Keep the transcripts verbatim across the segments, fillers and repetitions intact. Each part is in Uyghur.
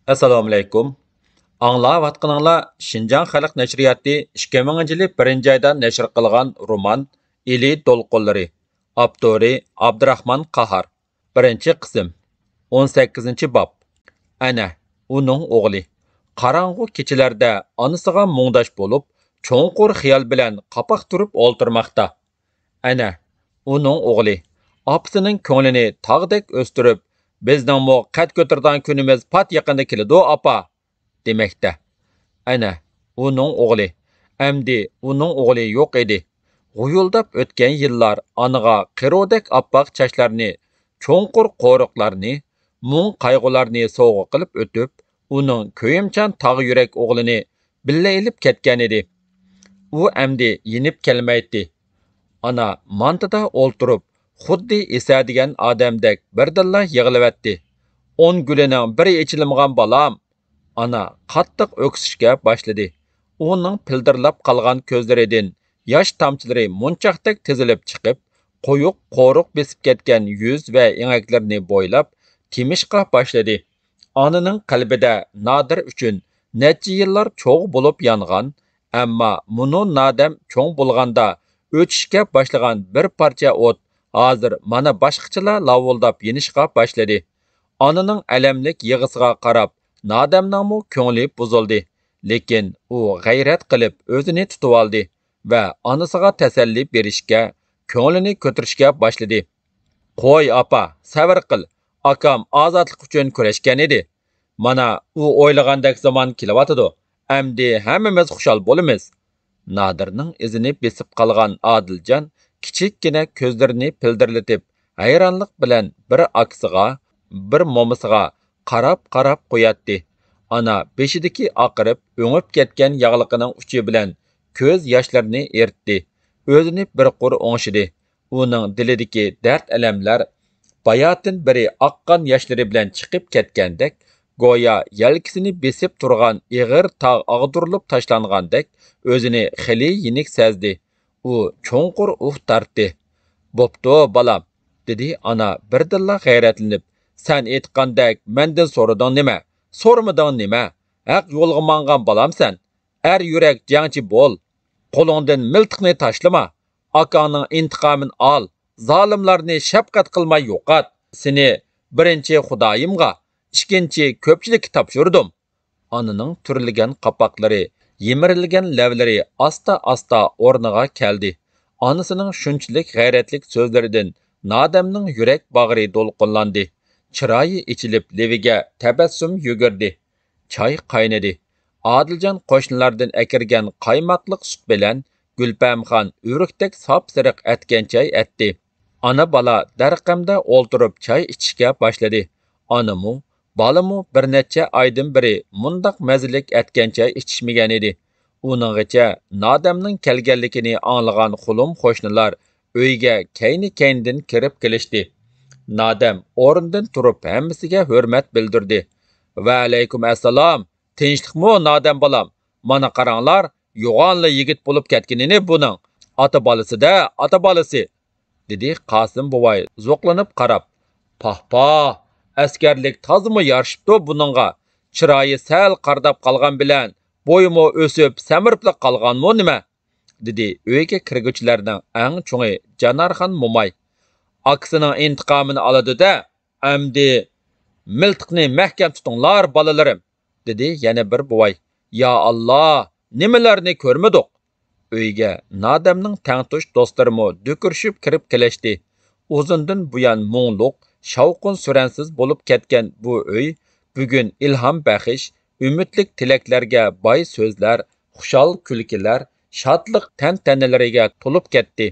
ئەسسالامۇئەلەيكۇم. ئاڭلاۋاتقىنىڭلار شىنجاڭ خەلق نەشرىياتى ئىككى مىڭىنچى يىلى بىرىنچى ئايدا نەشر قىلغان رومان ئىلى دولقۇنلىرى. ئاپتورى ئابدۇراخمان قاھار. بىرىنچى قىسىم. ئون سەككىزىنچى باب. ئەنە، ئۇنىڭ ئوغلى. قاراڭغۇ كېچىلەردە ئانىسىغا مۇڭداش بولۇپ، چوڭقۇر خىيال بىلەن قاپاق تۈرۈپ ئولتۇرماقتا. ئەنە، ئۇنىڭ ئوغلى. ئاپىسىنىڭ كۆڭلىنى تاغدەك ئۆستۈرۈپ، بىزنىڭمۇ قەد كۆتۈرىدىغان كۈنىمىز پات يېقىندا كېلىدۇ، ئاپا، دېمەكتە. ئەنە، ئۇنىڭ ئوغلى. ئەمدى ئۇنىڭ ئوغلى يوق ئىدى. غۇيۇلداپ ئۆتكەن يىللار ئانىغا قىروۋدەك ئاپئاق چاچلارنى، چوڭقۇر قورۇقلارنى، مۇڭ-قايغۇلارنى سوۋغا قىلىپ ئۆتۈپ، ئۇنىڭ كۆيۈمچان تاغ يۈرەك ئوغلىنى بىللە ئېلىپ كەتكەنىدى. ئۇ ئەمدى يېنىپ كەلمەيتتى. ئانا مانتىدا ئولتۇرۇپ، خۇددى ئېسەدىگەن ئادەمدەك بىردىنلا يىغلىۋەتتى. ئون گۈلىنىڭ بىرى ئېچىلمىغان بالام! ئانا قاتتىق ئۆكسۈشكە باشلىدى. ئۇنىڭ پىلدىرلاپ قالغان كۆزلىرىدىن ياش تامچىلىرى مونچاقتەك تىزىلىپ چىقىپ، قويۇق قورۇق بېسىپ كەتكەن يۈز ۋە ئېڭەكلىرىنى بويلاپ تېمىشقا باشلىدى. ئانىنىڭ قەلبىدە نادىر ئۈچۈن نەچچە يىللار چوغ بولۇپ يانغان، ئەمما مۇنۇ نادەم چوڭ بولغاندا ئۆچۈشكە باشلىغان بىر پارچە ئوت ھازىر مانا باشقىچىلا لاۋۇلداپ يېنىشقا باشلىدى. ئانىنىڭ ئەلەملىك يىغىسىغا قاراپ نادەمنىڭمۇ كۆڭلى بۇزۇلدى. لېكىن ئۇ غەيرەت قىلىپ ئۆزىنى تۇتۇۋالدى ۋە ئانىسىغا تەسەللى بېرىشكە، كۆڭلىنى كۆتۈرۈشكە باشلىدى. قوي، ئاپا، سەۋر قىل. ئاكام ئازادلىق ئۈچۈن كۈرەشكەن ئىدى. مانا، ئۇ ئويلىغاندەك زامان كېلىۋاتىدۇ. ئەمدى ھەممىمىز خۇشال بولىمىز. نادىرنىڭ ئىزىنى بېسىپ قالغان ئادىلجان كىچىككىنە كۆزلىرىنى پىلدىرلىتىپ، ھەيرانلىق بىلەن بىر ئاكىسىغا، بىر مومىسىغا قاراپ-قاراپ قوياتتى. ئانا بېشىدىكى ئاقىرىپ ئۆڭۈپ كەتكەن ياغلىقىنىڭ ئۇچى بىلەن كۆز ياشلىرىنى ئېرىتتى. ئۆزىنى بىر قۇر ئوڭشىدى. ئۇنىڭ دىلىدىكى دەرد-ئەلەملەر باياتىن بېرى ئاققان ياشلىرى بىلەن چىقىپ كەتكەندەك، گويا يەلكىسىنى بېسىپ تۇرغان ئېغىر تاغ ئاغدۇرۇلۇپ تاشلانغاندەك ئۆزىنى خېلى يېنىك سەزدى. ئۇ چوڭقۇر ئۇھ تارتتى. بوپتۇ، بالام، دېدى ئانا بىردىنلا غەيرەتلىنىپ. سەن ئېيتقاندەك مەندىن سورىدىڭ نېمە؟ سورىمىدىڭ نېمە؟ ھەق يولغا ماڭغان بالامسەن. ئەر يۈرەك جەڭچى بول. قولۇڭدىن مىلتىقنى تاشلىما. ئاكاڭنىڭ ئىنتىقامىنى ئال. زالىملارنى شەپقەت قىلماي يوقات. سېنى بىرىنچى خۇدايىمغا، ئىككىنچى كۆپچىلىككە تاپشۇردۇم. ئانىنىڭ تۈرۈلگەن قاپاقلىرى، يىمىرىلگەن لەۋلىرى ئاستا-ئاستا ئورنىغا كەلدى. ئانىسىنىڭ شۇنچىلىك غەيرەتلىك سۆزلىرىدىن نادەمنىڭ يۈرەك باغرى دولقۇنلاندى. چىرايى ئېچىلىپ لېۋىگە تەبەسسۇم يۈگۈردى. چاي قاينىدى. ئادىلجان قوشنىلاردىن ئەكىرگەن قايماقلىق سۈت بىلەن گۈلپەمخان ئۆرۈكتەك ساپسېرىق ئەتكەن چاي ئەتتى. ئانا-بالا دەرقەمدە ئولتۇرۇپ چاي ئىچىشكە باشلىدى. ئانىمۇ، بالىمۇ بىر نەچچە ئايدىن بېرى مۇنداق مەززىلىك ئەتكەن چاي ئىچىشمىگەنىدى. ئۇنىڭغىچە نادەمنىڭ كەلگەنلىكىنى ئاڭلىغان خۇلۇم قوشنىلار ئۆيگە كەينى-كەينىدىن كىرىپ كېلىشتى. نادەم ئورنىدىن تۇرۇپ ھەممىسىگە ھۆرمەت بىلدۈردى. ۋەئەلەيكۇم ئەسسالام! تىنچلىقمۇ، نادەم بالام؟ مانا قاراڭلار، يوغانلا يىگىت بولۇپ كەتكىنىنى بۇنىڭ. ئاتا بالىسى-دە، ئاتا بالىسى! دېدى قاسىم بوۋاي زوقلىنىپ قاراپ. پاھ، پاھ، ئەسكەرلىك تازىمۇ يارىشىپتۇ بۇنىڭغا. چىرايى سەل قارىداپ قالغان بىلەن، بويىمۇ ئۆسۈپ سەمرىپلا قالغانمۇ نېمە؟ دېدى ئۆيگە كىرگۈچىلەرنىڭ ئەڭ چوڭى جانارخان موماي. ئاكىسىنىڭ ئىنتىقامىنى ئالىدۇ-دە، ئەمدى مىلتىقنى مەھكەم تۇتۇڭلار، بالىلىرىم، دېدى يەنە بىر بوۋاي. يا ئاللا، نېمىلەرنى كۆرمىدۇق! ئۆيگە نادەمنىڭ تەڭتۇش دوستلىرىمۇ دۈكۈرۈشۈپ كىرىپ كېلىشتى. ئۇزۇندىن بۇيان مۇڭلۇق، شاۋقۇن-سۈرەنسىز بولۇپ كەتكەن بۇ ئۆي بۈگۈن ئىلھام بەخش، ئۈمىدلىك تىلەكلەرگە باي سۆزلەر، خۇشال كۈلكىلەر، شادلىق تەنتەنىلىرىگە تولۇپ كەتتى.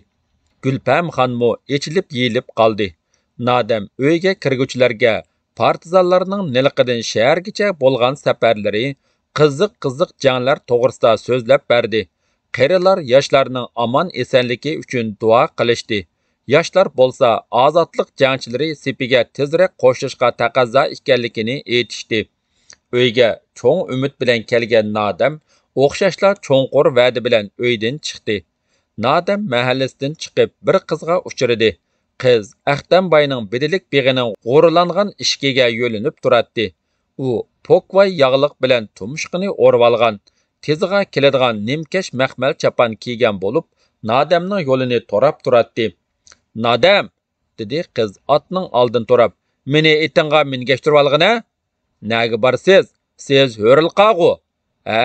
گۈلپەمخانمۇ ئېچىلىپ-يېيىلىپ قالدى. نادەم ئۆيگە كىرگۈچىلەرگە پارتىزانلارنىڭ نىلقىدىن شەھەرگىچە بولغان سەپەرلىرى، قىزىق-قىزىق جەڭلەر توغرىسىدا سۆزلەپ بەردى. قېرىلار ياشلارنىڭ ئامان-ئېسەنلىكى ئۈچۈن دۇئا قىلىشتى. ياشلار بولسا ئازادلىق جەڭچىلىرى سېپىگە تېزرەك قوشۇلۇشقا تەقەززا ئىكەنلىكىنى ئېيتىشتى. ئۆيگە چوڭ ئۈمىد بىلەن كەلگەن نادەم ئوخشاشلا چوڭقۇر ۋەدە بىلەن ئۆيدىن چىقتى. نادەم مەھەللىسىدىن چىقىپ بىر قىزغا ئۇچرىدى. قىز ئەختەم باينىڭ بىدىلىك بېغىنىڭ غۇرلانغان ئىشىكىگە يۆلىنىپ تۇراتتى. ئۇ پوكۋاي ياغلىق بىلەن تۇمشۇقىنى ئورىۋالغان، تىزىغا كېلىدىغان نىمكەش مەخمەل چاپان كىيگەن بولۇپ، نادەمنىڭ يولىنى توراپ تۇراتتى. نادەم! دېدى قىز ئاتنىڭ ئالدىنى توراپ. مېنى ئېتىڭغا مىنگەشتۈرۈۋالغىنە! نەگە بارىسىز؟ سىز ھۆرىلقاغۇ؟ ھە،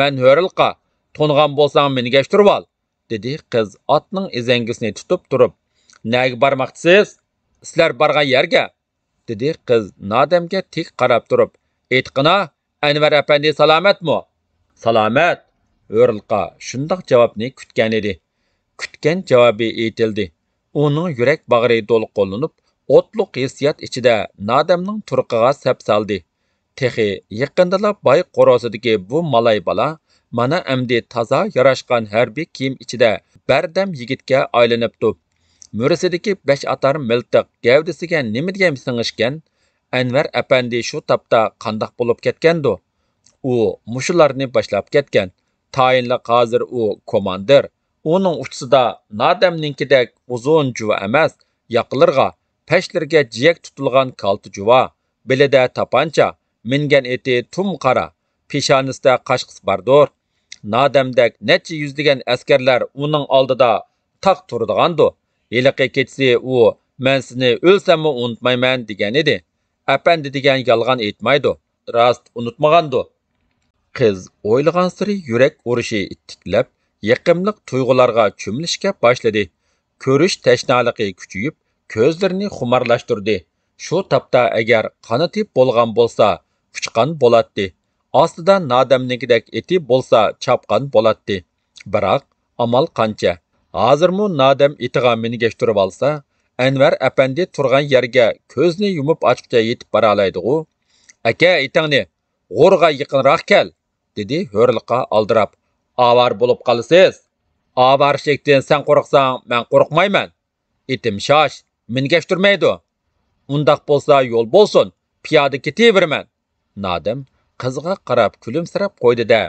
مەن ھۆرىلقا. تونۇغان بولساڭ مىنگەشتۈرۈۋال، دېدى قىز ئاتنىڭ ئېزەڭگىسىنى تۇتۇپ تۇرۇپ. نەگە بارماقچىسىز؟ سىلەر بارغان يەرگە، دېدى قىز نادەمگە تىك قاراپ تۇرۇپ. ئېيتقىنا، ئەنۋەر ئەپەندى سالامەتمۇ؟ سالامەت، ھۆرىلقا شۇنداق جاۋابنى كۈتكەنىدى. كۈتكەن جاۋابى ئېيتىلدى. ئۇنىڭ يۈرەك باغرى دولقۇنلىنىپ، ئوتلۇق ھېسسىيات ئىچىدە نادەمنىڭ تۇرقىغا سەپسالدى. تېخى يېقىندىلا باي قورۇسىدىكى بۇ مالاي بالا مانا ئەمدى تازا ياراشقان ھەربىي كىيىم ئىچىدە بەردەم يىگىتكە ئايلىنىپتۇ. مۈرىسىدىكى بەش ئاتار مىلتىق گەۋدىسىگە نېمە دېگەن سىڭىشكەن؟ ئەنۋەر ئەپەندى شۇ تاپتا قانداق بولۇپ كەتكەندۇ؟ ئۇ مۇشۇلارنى باشلاپ كەتكەن. تايىنلىق ھازىر ئۇ كوماندىر. ئۇنىڭ ئۇچىسىدا نادەمنىڭكىدەك ئۇزۇن جۇۋا ئەمەس، ياقىلىرىغا، پەشلىرىگە جىيەك تۇتۇلغان كالتە جۇۋا، بېلىدە تاپانچا، مىنگەن ئېتى تۇم قارا، پېشانىسىدە قاشقىسى باردۇر. نادەمدەك نەچچە يۈزلىگەن ئەسكەرلەر ئۇنىڭ ئالدىدا تاق تۇرىدىغاندۇ؟ ھېلىقى كېچىسى ئۇ، مەن سىزنى ئۆلسەممۇ ئۇنتۇمايمەن، دېگەنىدى. ئەپەندى دېگەن يالغان ئېيتمايدۇ، راست ئۇنتۇمىغاندۇ. قىز ئويلىغانسېرى يۈرەك ئۇرۇشى ئىتتىكلەپ، يېقىملىق تۇيغۇلارغا چۆمۈلۈشكە باشلىدى. كۆرۈش تەشنالىقى كۈچىيىپ، كۆزلىرىنى خۇمارلاشتۇردى. شۇ تاپتا ئەگەر قانىتى بولغان بولسا، ئۇچقان بولاتتى. ئاستىدا نادەمنىڭكىدەك ئېتى بولسا، چاپقان بولاتتى. بىراق، ئامال قانچە؟ ھازىرمۇ نادەم ئېتىغا مىنگەشتۈرۈۋالسا، ئەنۋەر ئەپەندى تۇرغان يەرگە كۆزنى يۇمۇپ ئاچقۇچە يېتىپ بارالايدىغۇ؟ ئەكە ئېتىڭنى، غورغا يېقىنراق كەل، دېدى ھۆرلىقا ئالدىراپ. ئاۋارە بولۇپ قالىسىز. ئاۋارىچىلىكتىن سەن قورقساڭ، مەن قورقمايمەن. ئېتىم شاش، مىنگەشتۈرمەيدۇ. ئۇنداق بولسا يول بولسۇن، پىيادە كېتىۋېرىمەن. نادەم قىزغا قاراپ كۈلۈمسىرەپ قويدى-دە،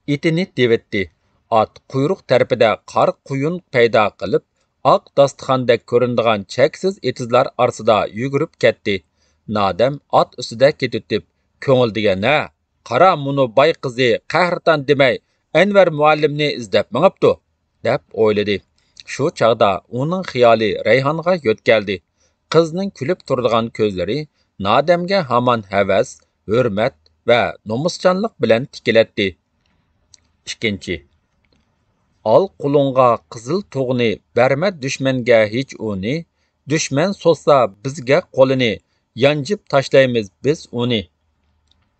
ئېتىنى تېۋىتتى. ئات قۇيرۇق تەرىپىدە قارا قۇيۇن پەيدا قىلىپ، ئاق داستىخاندەك كۆرۈنىدىغان چەكسىز ئېتىزلار ئارىسىدا يۈگۈرۈپ كەتتى. نادەم ئات ئۈستىدە كېتىۋېتىپ، كۆڭۈل دېگەن ھە! قارا، مۇنۇ باي قىزى قەھرىتان دېمەي، ئەنۋەر مۇئەللىمنى ئىزدەپ مېڭىپتۇ، دەپ ئويلىدى. شۇ چاغدا ئۇنىڭ خىيالى رەيھانغا يۆتكەلدى. قىزنىڭ كۈلۈپ تۇرىدىغان كۆزلىرى نادەمگە ھامان ھەۋەس، ھۆرمەت ۋە نومۇسچانلىق بىلەن تىكىلەتتى. ئىككىنچى. ئال قولۇڭغا قىزىل تۇغنى، بەرمە دۈشمەنگە ھېچ ئۇنى، دۈشمەن سوزسا بىزگە قولىنى، يانجىپ تاشلايمىز بىز ئۇنى.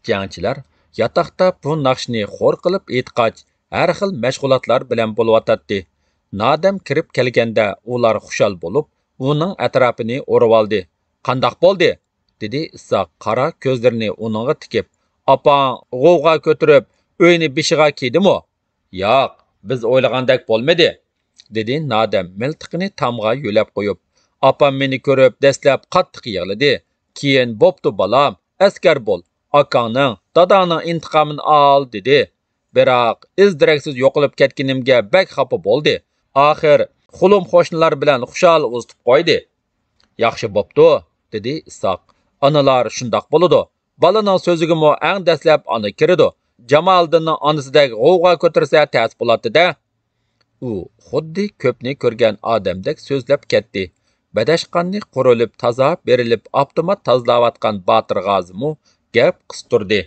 جەڭچىلەر ياتاقتا بۇ ناخشىنى خور قىلىپ ئېيتقاچ، ھەر خىل مەشغۇلاتلار بىلەن بولۇۋاتاتتى. نادەم كىرىپ كەلگەندە ئۇلار خۇشال بولۇپ، ئۇنىڭ ئەتراپىنى ئورىۋالدى. قانداق بولدى؟ دېدى ئىسھاق قارا كۆزلىرىنى ئۇنىڭغا تىكىپ. ئاپاڭ غوۋغا كۆتۈرۈپ، ئۆينى بېشىغا كىيدىمۇ؟ ياق، بىز ئويلىغاندەك بولمىدى، دېدى نادەم مىلتىقىنى تامغا يۆلەپ قويۇپ. ئاپام مېنى كۆرۈپ دەسلەپ قاتتىق يىغلىدى. كېيىن، بوپتۇ بالام، ئەسكەر بول، ئاكاڭنىڭ، داداڭنىڭ ئىنتىقامىنى ئال، دېدى. بىراق، ئىز دېرەكسىز يوقىلىپ كەتكىنىمگە بەك خاپا بولدى. ئاخىر، خۇلۇم قوشنىلار بىلەن خۇشال ئۇزىتىپ قويدى. ياخشى بوپتۇ، دېدى ئىسھاق. ئانىلار شۇنداق بولىدۇ. بالىنىڭ سۆزىگىمۇ ئەڭ دەسلەپ ئانا كىرىدۇ. جامالىدىننىڭ ئانىسىدەك غوۋغا كۆتۈرسە تەس بولاتتى-دە. ئۇ خۇددى كۆپنى كۆرگەن ئادەمدەك سۆزلەپ كەتتى. بەدەشقاننى قۇرۇلۇپ تازا بېرىلىپ ئاپتومات تازىلاۋاتقان باتىر غازىمۇ گەپ قىستۇردى.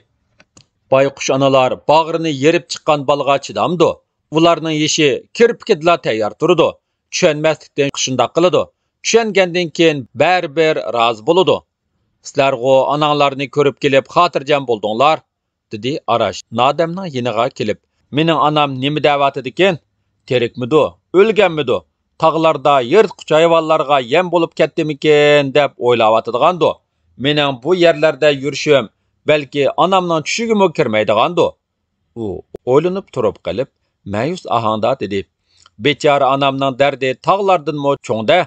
بايقۇش ئانىلار باغرىنى يېرىپ چىققان بالىغا چىدامدۇ؟ ئۇلارنىڭ يېشى كىرپىكىدىلا تەييار تۇرىدۇ. چۈشەنمەسلىكتىن شۇنداق قىلىدۇ. چۈشەنگەندىن كېيىن بەرىبىر رازى بولىدۇ. سىلەرغۇ ئاناڭلارنى كۆرۈپ كېلىپ خاتىرجەم بولدۇڭلار، دېدى ئاراش نادەمنىڭ يېنىغا كېلىپ. مېنىڭ ئانام نېمە دەۋاتىدىكىن؟ تىرىكمىدۇ، ئۆلگەنمىدۇ؟ تاغلاردا يىرتقۇچ ھايۋانلارغا يەم بولۇپ كەتتىمىكىن دەپ ئويلاۋاتىدىغاندۇ. مېنىڭ بۇ يەرلەردە يۈرۈشۈم بەلكى ئانامنىڭ چۈشىگىمۇ كىرمەيدىغاندۇ. ئۇ ئويلىنىپ تۇرۇپ قېلىپ، مەيۈس ئاھاڭدا دېدى. بىچارە ئانامنىڭ دەردى تاغلاردىنمۇ چوڭ-دە.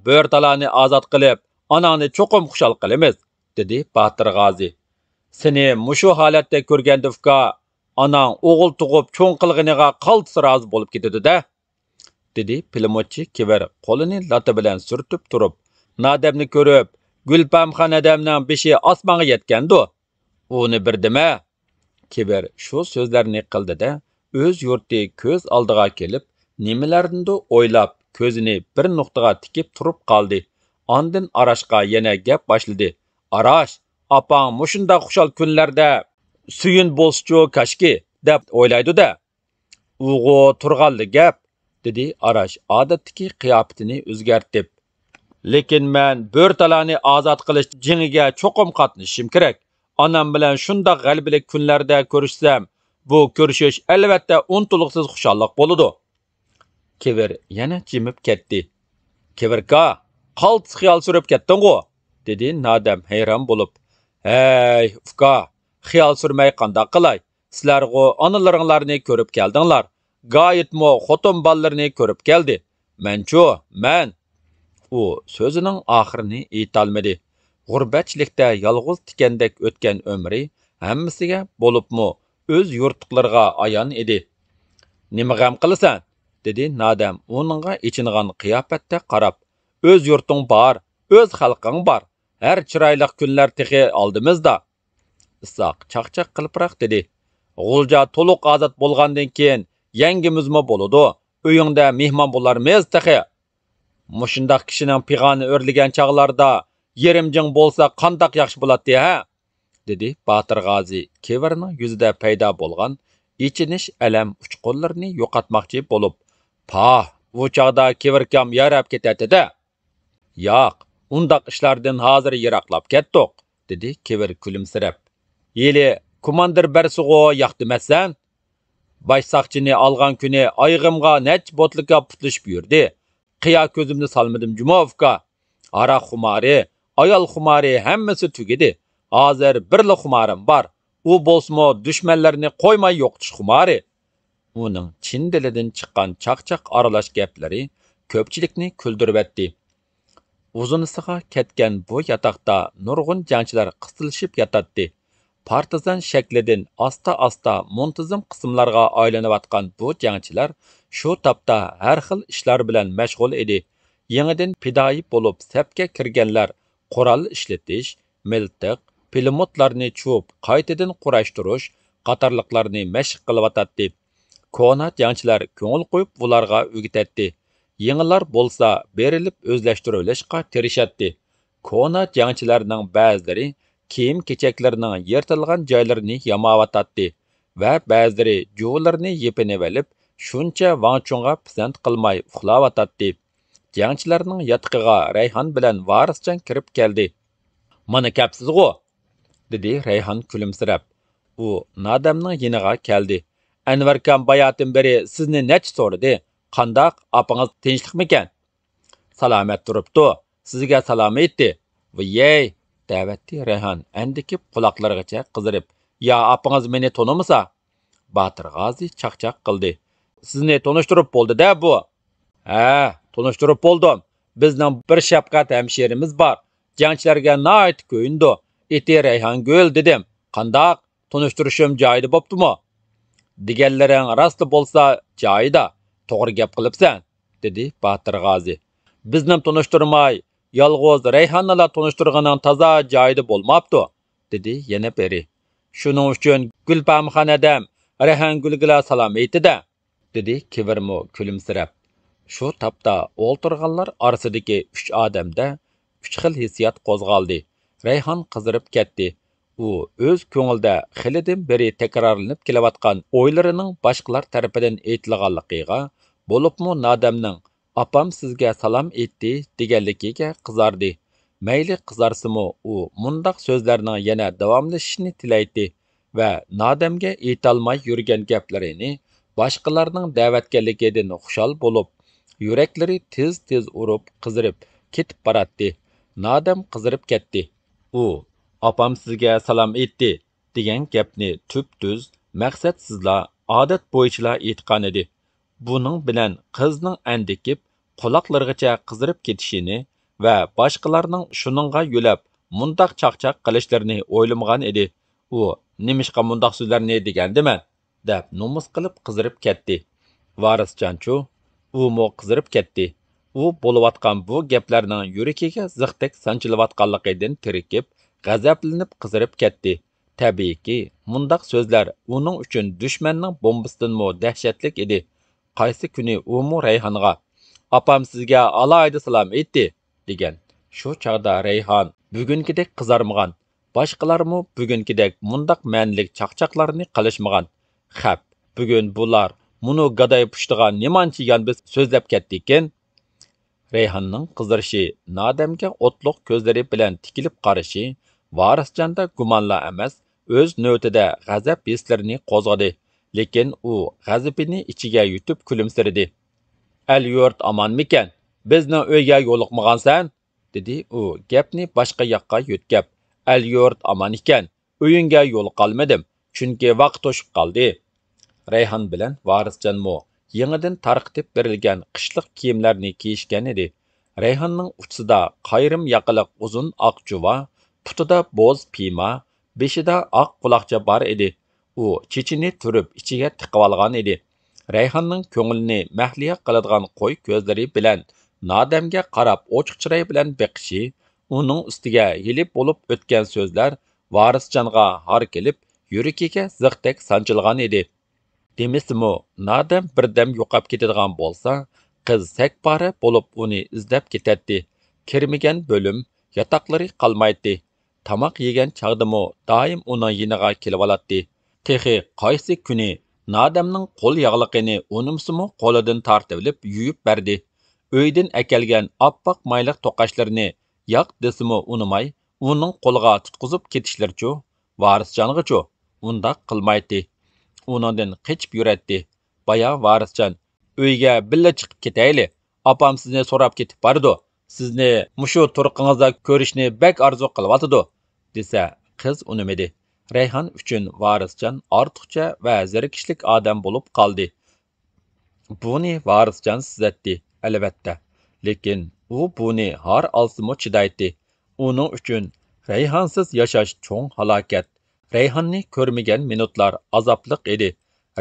بۆرتالانى ئازاد قىلىپ، ئاناڭنى چوقۇم خۇشال قىلىمىز، دېدى باتىر غازى. سېنى مۇشۇ ھالەتتە كۆرگەندە، ئۇكا، ئاناڭ ئوغۇل تۇغۇپ چوڭ قىلغىنىغا قالتىس رازى بولۇپ كېتىدۇ-دە، دېدى پىلىموتچى كىۋېر قولىنى لاتا بىلەن سۈرتۈپ تۇرۇپ. نادەمنى كۆرۈپ، گۈلپەمخان ھەدەمنىڭ بېشى ئاسمانغا يەتكەندۇ. ئۇنى بىر دېمە! كېۋىر شۇ سۆزلەرنى قىلدى-دە، ئۆز يۇرتى كۆز ئالدىغا كېلىپ، نېمىلەرنىدۇر ئويلاپ، كۆزىنى بىر نۇقتىغا تىكىپ تۇرۇپ قالدى. ئاندىن ئاراشقا يەنە گەپ باشلىدى. ئاراش، ئاپاڭ مۇشۇنداق خۇشال كۈنلەردە سۆيۈن بولسىچۇ كاشكى، دەپ ئويلايدۇ-دە. ئۇغۇ تۇرغانلا گەپ، دېدى ئاراش ئادەتتىكى قىياپىتىنى ئۆزگەرتىپ. لېكىن مەن بۆرتالانى ئازاد قىلىش جېڭىگە چوقۇم قاتنىشىشىم كېرەك. ئانام بىلەن شۇنداق غەلىبىلىك كۈنلەردە كۆرۈشسەم، بۇ كۆرۈشۈش ئەلۋەتتە ئۇنتۇلغۇسىز خۇشاللىق بولىدۇ. كېۋىر يەنە جىمىپ كەتتى. كېۋىركا، قالتىس خىيال سۈرۈپ كەتتىڭغۇ؟ دېدى نادەم ھەيران بولۇپ. ھەي، ئۇكا، خىيال سۈرمەي قانداق قىلاي؟ سىلەرغۇ ئانىلىرىڭلارنى كۆرۈپ كەلدىڭلار. گايىتمۇ خوتۇن بالىلىرىنى كۆرۈپ كەلدى. مەنچۇ، مەن. ئۇ سۆزىنىڭ ئاخىرىنى ئېيتالمىدى. غۇربەتچىلىكتە يالغۇز تىكەندەك ئۆتكەن ئۆمرى ھەممىسىگە، بولۇپمۇ ئۆز يۇرتلۇقلىرىغا ئايان ئىدى. نېمە غەم قىلىسەن؟ دېدى نادەم ئۇنىڭغا ئېچىنغان قىياپەتتە قاراپ. ئۆز يۇرتۇڭ بار، ئۆز خەلقىڭ بار. ھەر چىرايلىق كۈنلەر تېخى ئالدىمىزدا. ئىسھاق چاقچاق قىلىپراق دېدى. غۇلجا تولۇق ئازاد بولغاندىن كېيىن يەڭگىمىزمۇ بولىدۇ. ئۆيۈڭدە مېھمان بولارمىز تېخى. مۇشۇنداق كىشىنىڭ پىغانى ئۆرلىگەن چاغلاردا يېرىم جىڭ بولسا قانداق ياخشى بولاتتى ھە؟ دېدى باتۇر غازى كېۋىرنىڭ يۈزىدە پەيدا بولغان ئېچىنىش ئەلەم ئۇچقۇنلىرىنى يوقاتماقچى بولۇپ. پاھ، ئۇ چاغدا كېۋىركام يايراپ كېتەتتى-دە. ياق، ئۇنداق ئىشلاردىن ھازىر يىراقلاپ كەتتۇق، دېدى كېۋىر كۈلۈمسىرەپ. ھېلى كوماندىر بەرسىغۇ ياق دېمەسسەن؟ باش ساقچىنى ئالغان كۈنى ئايىغىمغا نەچچە بوتۇلكا پۇتلىشىپ يۈردى. قىيا كۆزۈمنى سالمىدىم جۇمۇ ئۇكا. ھاراق خۇمارى، ئايال خۇمارى ھەممىسى تۈگىدى. ھازىر بىرلا خۇمارىم بار. ئۇ بولسىمۇ دۈشمەنلەرنى قويماي يوقىتىش خۇمارى. ئۇنىڭ چىن دىلىدىن چىققان چاقچاق ئارىلاش گەپلىرى كۆپچىلىكنى كۈلدۈرۈۋەتتى. ئۇزۇنىسىغا كەتكەن بۇ ياتاقتا نۇرغۇن جەڭچىلەر قىستىلىشىپ ياتاتتى. پارتىزان شەكلىدىن ئاستا-ئاستا مۇنتىزىم قىسىملارغا ئايلىنىۋاتقان بۇ جەڭچىلەر شۇ تاپتا ھەر خىل ئىشلار بىلەن مەشغۇل ئىدى. يېڭىدىن پىدائىي بولۇپ سەپكە كىرگەنلەر قورال ئىشلىتىش، مىلتىق، پىلىموتلارنى چۇۋۇپ قايتىدىن قۇراشتۇرۇش قاتارلىقلارنى مەشىق قىلىۋاتاتتى. كونا جەڭچىلەر كۆڭۈل قويۇپ بۇلارغا ئۆگىتەتتى. يېڭىلار بولسا بېرىلىپ ئۆزلەشتۈرۈۋېلىشقا تىرىشاتتى. كونا جەڭچىلەرنىڭ بەزىلىرى كىيىم-كېچەكلىرىنىڭ يىرتىلغان جايلىرىنى ياماۋاتاتتى ۋە بەزىلىرى جۇۋىلىرىنى يېپىنىۋېلىپ، شۇنچە ۋاڭچۇڭغا پىسەنت قىلماي ئۇخلاۋاتاتتى. جەڭچىلەرنىڭ ياتىقىغا رەيھان بىلەن ۋارىسجان كىرىپ كەلدى. مانا كەپسىزغۇ؟ دېدى رەيھان كۈلۈمسىرەپ. ئۇ نادەمنىڭ يېنىغا كەلدى. ئەنۋەركام باياتىن بېرى سىزنى نەچچە سورىدى. قانداق، ئاپىڭىز تىنچلىقمىكەن؟ سالامەت تۇرۇپتۇ. سىزگە سالام ئېيتتى. ۋىيەي! دەۋەتتى رەيھان ئەندىكىپ قۇلاقلىرىغىچە قىزىرىپ. يا ئاپىڭىز مېنى تونۇمىسا؟ باتۇر غازى چاقچاق قىلدى. سىزنى تونۇشتۇرۇپ بولدى-دە بۇ. ھە، تونۇشتۇرۇپ بولدۇم. بىزنىڭ بىر شەپقەت ھەمشىرىمىز بار. جەڭچىلەرگە ناھايىتى كۆيۈنىدۇ. ئېتى رەيھانگۈل دېدىم. قانداق؟ تونۇشتۇرۇشۇم جايىدا بوپتۇمۇ؟ دېگەنلىرىڭ راستلا بولسا جايىدا، توغرا گەپ قىلىپسەن، دېدى باتۇر غازى. بىزنىمۇ تونۇشتۇرماي، يالغۇز رەيھاننىلا تونۇشتۇرغىنىڭ تازا جايىدا بولماپتۇ، دېدى يەنە بىرى. شۇنىڭ ئۈچۈن گۈلپەمخان ھەدەم رەيھانگۈلگىلا سالام ئېيتتى-دە. دېدى كېۋىرمۇ كۈلۈمسىرەپ. شۇ تاپتا ئولتۇرغانلار ئارىسىدىكى ئۈچ ئادەمدە ئۈچ خىل ھېسسىيات قوزغالدى. رەيھان قىزىرىپ كەتتى. ئۇ ئۆز كۆڭلىدە خېلىدىن بېرى تەكرارلىنىپ كېلىۋاتقان ئويلىرىنىڭ باشقىلار تەرىپىدىن ئېيتىلغانلىقىغا، بولۇپمۇ نادەمنىڭ «ئاپام سىزگە سالام ئېيتتى» دېگەنلىكىگە قىزاردى. مەيلى قىزارسىمۇ، ئۇ مۇنداق سۆزلەرنىڭ يەنە داۋاملىشىشىنى تىلەيتتى. ۋە نادەمگە ئېيتالماي يۈرگەن گەپلىرىنى باشقىلارنىڭ دەۋەتكەنلىكىدىن خۇشال بولۇپ، يۈرەكلىرى تېز-تېز ئۇرۇپ، قىزىرىپ كېتىپ باراتتى. نادەم قىزىرىپ كەتتى. ئۇ، «ئاپام سىزگە سالام ئېيتتى» دېگەن گەپنى تۈپتۈز، مەقسەتسىزلا، ئادەت بويىچىلا ئېيتقانىدى. بۇنىڭ بىلەن قىزنىڭ ئەندىكىپ، قۇلاقلىرىغىچە قىزىرىپ كېتىشىنى ۋە باشقىلارنىڭ شۇنىڭغا يۆلەپ مۇنداق چاقچاق قىلىشلىرىنى ئويلىمىغان ئىدى. ئۇ، «نېمىشقا مۇنداق سۆزلەرنى دېگەندىمەن؟» دەپ نومۇس قىلىپ قىزىرىپ كەتتى. ۋارىسجانچۇ؟ ئۇمۇ قىزىرىپ كەتتى. ئۇ بولۇۋاتقان بۇ گەپلەرنىڭ يۈرىكىگە زىختەك سانچىلىۋاتقانلىقىدىن تېرىكىپ، غەزەپلىنىپ قىزىرىپ كەتتى. تەبىئىيكى، مۇنداق سۆزلەر ئۇنىڭ ئۈچۈن دۈشمەننىڭ بومبىسىدىنمۇ دەھشەتلىك ئىدى. قايسى كۈنى ئۇمۇ رەيھانغا، «ئاپام سىزگە ئالاھىدە سالام ئېيتتى» دېگەن. شۇ چاغدا رەيھان بۈگۈنكىدەك قىزارمىغان، باشقىلارمۇ بۈگۈنكىدەك مۇنداق مەنىلىك چاقچاقلارنى قىلىشمىغان. خەپ، بۈگۈن بۇلار مۇنۇ گاداي پۇشتىغا نېمانچە يانبېسىپ سۆزلەپ كەتتىكىن؟ رەيھاننىڭ قىزىرىشى، نادەمگە ئوتلۇق كۆزلىرى بىلەن تىكىلىپ قارىشى ۋارىسجاندا گۇمانلا ئەمەس، ئۆز نۆۋىتىدە غەزەپ ھېسلىرىنى قوزغىدى. لېكىن ئۇ غەزىپىنى ئىچىگە يۇتۇپ كۈلۈمسىرىدى. «ئەل-يۇرت ئامانمىكەن؟ بىزنىڭ ئۆيگە يولۇقمىغانسەن؟» دېدى ئۇ گەپنى باشقا ياققا يۆتكەپ. «ئەل-يۇرت ئامان ئىكەن، ئۆيۈڭگە يولۇقالمىدىم، چۈنكى ۋاقىت توشۇپ قالدى.» رەيھان بىلەن ۋارىسجانمۇ يېڭىدىن تارقىتىپ بېرىلگەن قىشلىق كىيىملەرنى كىيىشكەن ئىدى. رەيھاننىڭ ئۇچىسىدا قايرىم ياقىلىق ئۇزۇن ئاق جۇۋا، پۇتىدا بوز پىيما، بېشىدا ئاق قۇلاقچا بار ئىدى. ئۇ چېچىنى تۈرۈپ ئىچىگە تىقىۋالغان ئىدى. رەيھاننىڭ كۆڭلىنى مەھلىيا قىلىدىغان قوي كۆزلىرى بىلەن نادەمگە قاراپ ئوچۇق چىراي بىلەن بېقىشى، ئۇنىڭ ئۈستىگە ھېلى بولۇپ ئۆتكەن سۆزلەر ۋارىسجانغا ھار كېلىپ، يۈرىكىگە زىختەك سانجىلغان ئىدى. دېمىسىمۇ، نادەم بىردەم يوقاپ كېتىدىغان بولسا، قىز سەكپارە بولۇپ ئۇنى ئىزدەپ كېتەتتى. كىرمىگەن بۆلۈم، ياتاقلىرى قالمايتتى. تاماق يېگەن چاغدىمۇ دائىم ئۇنىڭ يېنىغا كېلىۋالاتتى. تېخى قايسى كۈنى نادەمنىڭ قول ياغلىقىنى ئۇنىمىسىمۇ قولىدىن تارتىۋېلىپ يۇيۇپ بەردى. ئۆيدىن ئەكەلگەن ئاپئاق مايلىق توقاچلىرىنى ياق دېسىمۇ ئۇنىماي، ئۇنىڭ قولىغا تۇتقۇزۇپ كېتىشلىرىچۇ؟ ۋارىسجانغىچۇ؟ ئۇنداق قىلمايتتى. ئۇنىڭدىن قېچىپ يۈرەتتى. «بايا ۋارىسجان، ئۆيگە بىللە چىقىپ كېتەيلى. ئاپام سىزنى سوراپ كېتىپ بارىدۇ. سىزنى مۇشۇ تۇرقىڭىزدا كۆرۈشنى بەك ئارزۇ قىلىۋاتىدۇ» دېسە، قىز ئۇنىمىدى. رەيھان ئۈچۈن ۋارىسجان ئارتۇقچە ۋە زېرىكىشلىك ئادەم بولۇپ قالدى. بۇنى ۋارىسجان سېزەتتى، ئەلۋەتتە. لېكىن ئۇ بۇنى ھار ئالسىمۇ چىدايتتى. ئۇنىڭ ئۈچۈن رەيھانسىز ياشاش چوڭ ھالاكەت. رەيھاننى كۆرمىگەن مىنۇتلار ئازابلىق ئىدى.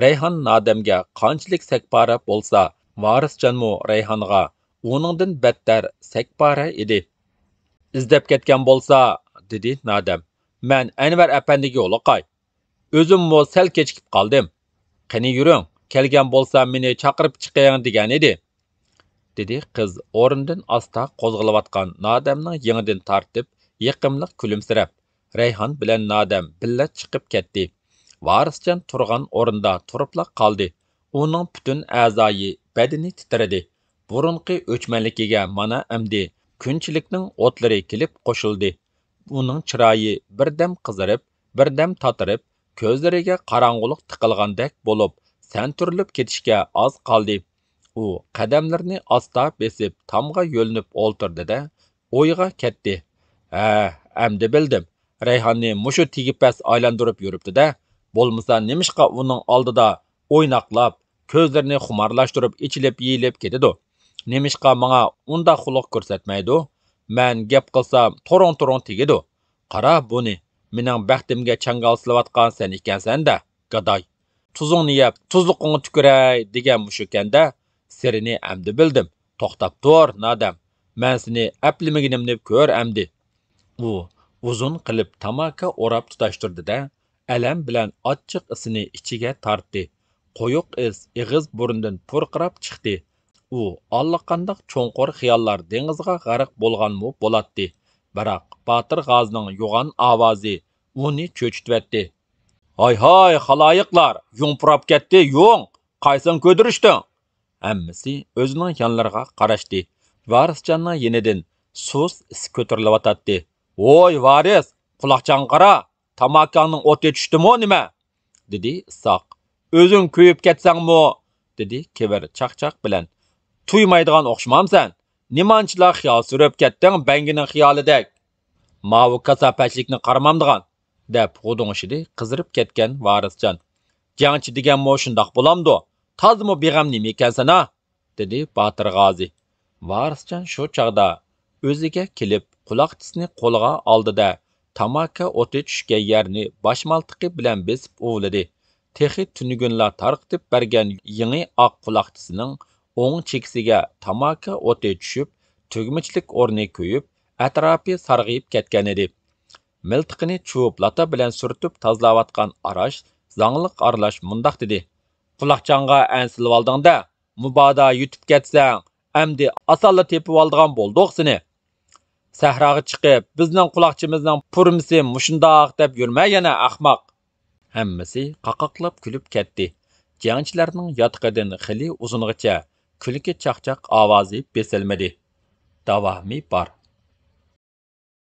رەيھان نادەمگە قانچىلىك سەكپارە بولسا، ۋارىسجانمۇ رەيھانغا ئۇنىڭدىن بەتتەر سەكپارە ئىدى. «ئىزدەپ كەتكەن بولسا»، دېدى نادەم، «مەن ئەنۋەر ئەپەندىگە يولۇقاي. ئۆزۈممۇ سەل كېچىكىپ قالدىم. قېنى يۈرۈڭ، كەلگەن بولسا مېنى چاقىرىپ چىقىڭ دېگەنىدى»، دېدى قىز ئورنىدىن ئاستا قوزغىلىۋاتقان نادەمنىڭ يېڭىدىن تارتىپ، يېقىملىق كۈلۈمسىرەپ. رەيھان بىلەن نادەم بىللە چىقىپ كەتتى. ۋارىسجان تۇرغان ئورنىدا تۇرۇپلا قالدى. ئۇنىڭ پۈتۈن ئەزايى، بەدىنى تىترىدى. بۇرۇنقى ئۆچمەنلىكىگە مانا ئەمدى كۈنچىلىكنىڭ ئوتلىرى كېلىپ قوشۇلدى. ئۇنىڭ چىرايى بىردەم قىزىرىپ، بىردەم تاتىرىپ، كۆزلىرىگە قاراڭغۇلۇق تىقىلغاندەك بولۇپ، سەنتۈرۈلۈپ كېتىشكە ئاز قالدى. ئۇ قەدەملىرىنى ئاستا بېسىپ، تامغا يۆلىنىپ ئولتۇردى-دە، ئويغا كەتتى. «ھە، ئەمدى بىلدىم. رەيھاننى مۇشۇ تېگى-پەس ئايلاندۇرۇپ يۈرۈپتۇ-دە. بولمىسا نېمىشقا ئۇنىڭ ئالدىدا ئويناقلاپ، كۆزلىرىنى خۇمارلاشتۇرۇپ ئېچىلىپ-يېيىلىپ كېتىدۇ؟ نېمىشقا ماڭا ئۇنداق خۇلق كۆرسەتمەيدۇ؟ مەن گەپ قىلسام تورۇڭ-تورۇڭ تېگىدۇ. قارا بۇنى، مېنىڭ بەختىمگە چاڭگال سېلىۋاتقان سەن ئىكەنسەن-دە، گاداي. تۇزۇڭنى يەپ، تۇزلۇقۇڭغا تۈكۈرەي دېگەن مۇشۇكەن-دە. سىرىنى ئەمدى بىلدىم. توختاپ تۇر، نادەم. مەن سېنى ئەپلىمىگىنىمنى كۆر ئەمدى.» ئۇ ئۇزۇن قىلىپ تاماكا ئوراپ تۇتاشتۇردى-دە، ئەلەم بىلەن ئاچچىق ئىسىنى ئىچىگە تارتتى. قويۇق ئىس ئېغىز بۇرنىدىن پۇرقىراپ چىقتى. ئۇ ئاللىقانداق چوڭقۇر خىياللار دېڭىزىغا غەرق بولغانمۇ بولاتتى. بىراق باتىر غازىنىڭ يوغان ئاۋازى ئۇنى چۆچۈتۈۋەتتى. «ھاي-ھاي، خالايىقلار، يۇڭ پۇراپ كەتتى، يۇڭ! قايسىڭ كۆيدۈرۈشتۈڭ؟» ھەممىسى ئۆزىنىڭ يانلىرىغا قاراشتى. ۋارىسجاننىڭ يېنىدىن سۇس ئىس كۆتۈرۈلۈۋاتاتتى. «ۋوي، ۋارىس، قۇلاقچاڭغا قارا! تاماكاڭنىڭ ئوتى چۈشتىمۇ نېمە؟» دېدى ئىسھاق. «ئۆزۈڭ كۆيۈپ كەتسەڭمۇ!» دېدى كېۋىر چاقچاق بىلەن. «تۇيمايدىغان ئوخشىمامسەن؟ نېمانچىلا خىيال سۈرۈپ كەتتىڭ بەڭگىنىڭ خىيالىدەك!» «ماۋۇ كاساپەتچىلىكنى قارىمامدىغان!» دەپ غودۇڭشىدى قىزىرىپ كەتكەن ۋارىسجان. «جەڭچى دېگەنمۇ شۇنداق بولامدۇ؟ تازىمۇ بىغەم نېمە ئىكەنسەن ھا؟» دېدى باتىر غازى. ۋارىسجان شۇ چاغدا ئۆزىگە كېلىپ، قۇلاقچىسىنى قولىغا ئالدى-دە، تاماكا ئوتى چۈشكەن يەرنى باشمالتىقى بىلەن بېسىپ ئۇۋىلىدى. تېخى تۈنۈگۈنلا تارقىتىپ بەرگەن يېڭى ئاق قۇلاقچىسىنىڭ ئوڭ چېكىسىگە تاماكا ئوتى چۈشۈپ، تۈگمىچىلىك ئورنى كۆيۈپ، ئەتراپى سارغىيىپ كەتكەنىدى. مىلتىقىنى چۇۋۇپ لاتا بىلەن سۈرتۈپ تازىلاۋاتقان ئاراش زاڭلىق ئارىلاش مۇنداق دېدى: قۇلاقچاڭغا ئەنسىلىۋالدىڭ-دە، مۇبادا يۈتۈپ كەتسەڭ، ئەمدى ئاسانلا تېپىۋالىدىغان بولدۇق سېنى. سەھراغا چىقىپ، بىزنىڭ قۇلاقچىمىزنىڭ پۇرمىسى مۇشۇنداق دەپ يۈرمە يەنە، ئەخمەق! ھەممىسى قاقاقلاپ كۈلۈپ كەتتى. جەڭچىلەرنىڭ ياتىقىدىن خېلى ئۇزۇنغىچە كۈلكە-چاقچاق ئاۋازى بېسىلمىدى. داۋامى بار.